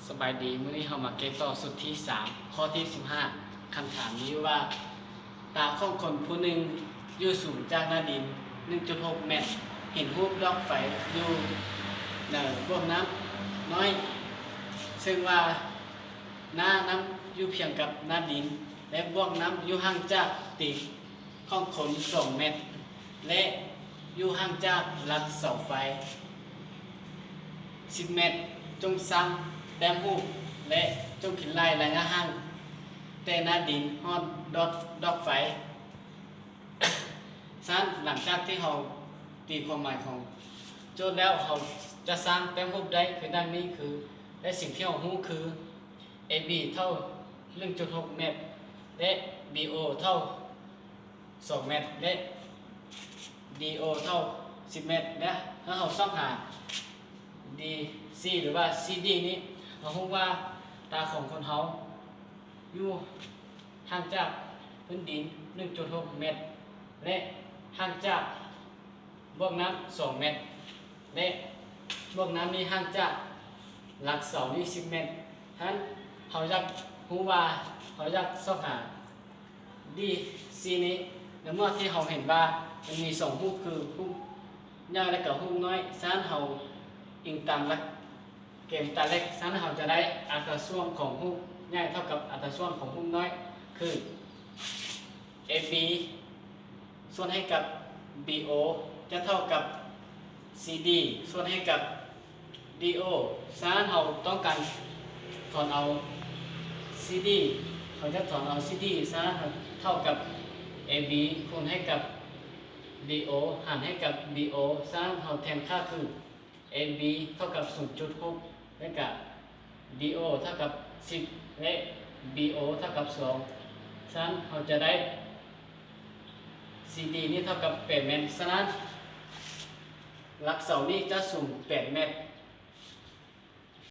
ສະບາຍດີ, ມື້ນີ້ເຮົາມາແກ້ຕໍ່ຊຸດທີສາມ ຂໍ້ທີສິບຫ້າ. ຄຳຖາມມີຢູ່ວ່າ ຕາຂອງຄົນຜູ້ໜຶ່ງຢູ່ສູງຈາກໜ້າດິນໜຶ່ງຈຸດຫົກແມັດ, ເຫັນຮູບດອກໄຟຢູ່ໃນບວກນ້ຳນ້ອຍ, ເຊິ່ງວ່າໜ້ານ້ຳຢູ່ພຽງກັບໜ້າດິນ ແລະ ບວກນ້ຳຢູ່ຫ່າງຈາກຕີນຂອງຄົນສອງແມັດ ແລະ ຢູ່ຫ່າງຈາກຫຼັກເສົາໄຟສິບແມັດ. ຈົ່ງສ້າງແຕ້ມຮູບ ແລະ ຈົ່ງຄິດໄລ່ໄລຍະຫ່າງແຕ່ໜ້າດິນຮອດດອກ ດອກໄຟ. ຊັ້ນຫຼັງຈາກທີ່ເຮົາຕີຄວາມໝາຍຂອງໂຈດແລ້ວ, ເຮົາຈະສ້າງແຕ້ມຮູບໄດ້ຄືດັ່ງນີ້ຄື ແລະ ສິ່ງທີ່ເຮົາຮູ້ຄື ເອບີ ເທົ່າໜຶ່ງຈຸດຫົກແມັດ ແລະ ບີໂອ ເທົ່າສອງແມັດ ແລະ ດີໂອ ເທົ່າສິບແມັດ. ແລະ ຖ້າເຮົາຊອກຫາ ດີຊີ ຫຼືວ່າ ຊີດີ ນີ້, ເຮົາຮູ້ວ່າຕາຂອງຄົນເຮົາຢູ່ຫ່າງຈາກພື້ນດິນໜຶ່ງຈຸດຫົກແມັດ ແລະ ຫ່າງຈາກ ບວກນ້ຳສອງແມັດ ແລະ ບວກນ້ຳນີ້ຫ່າງຈາກຫຼັກເສົານີ້ສິບແມັດ. ສະນັ້ນເຮົາຢາກຮູ້ວ່າ ເຮົາຢາກຊອກຫາ ດີຊີ ນີ້ ໃນເມື່ອທີ່ເຮົາເຫັນວ່າມັນມີສອງຮູບ ຄືຮູບໃຫຍ່ ແລະ ກະຮູບນ້ອຍ. ສະນັ້ນເຮົາອີງຕາມຫຼັກເກນຕາເລັກ, ສະນັ້ນເຮົາຈະໄດ້ອັດຕາສ່ວນຂອງຮູບໃຫຍ່ເທົ່າກັບອັດຕາສ່ວນຂອງຮູບນ້ອຍ ຄື ເອບີ ສ່ວນໃຫ້ກັບ ບີໂອ ຈະເທົ່າກັບ ຊີດີ ສ່ວນໃຫ້ກັບ ດີໂອ. ສະນັ້ນເຮົາຕ້ອງການຖອນເອົາ ຊີດີ ເຮົາຈະຖອນເອົາ ຊີດີ ສະນັ້ນເທົ່າກັບ ເອບີ ຄູນໃຫ້ກັບ ດີໂອ ຫານໃຫ້ກັບ ບີໂອ. ສະນັ້ນເຮົາແທນຄ່າຄື ເອບີ ເທົ່າກັບສູນຈຸດຫົກ ແລະ ກະ ດີໂອ ເທົ່າກັບສິບ ແລະ ບີໂອ ເທົ່າກັບສອງ. ສະນັ້ນເຮົາຈະໄດ້ ຊີດີ ນີ້ເທົ່າກັບແປດແມັດ. ສະນັ້ນຫຼັກເສົານີ້ຈະສູງແປດແມັດ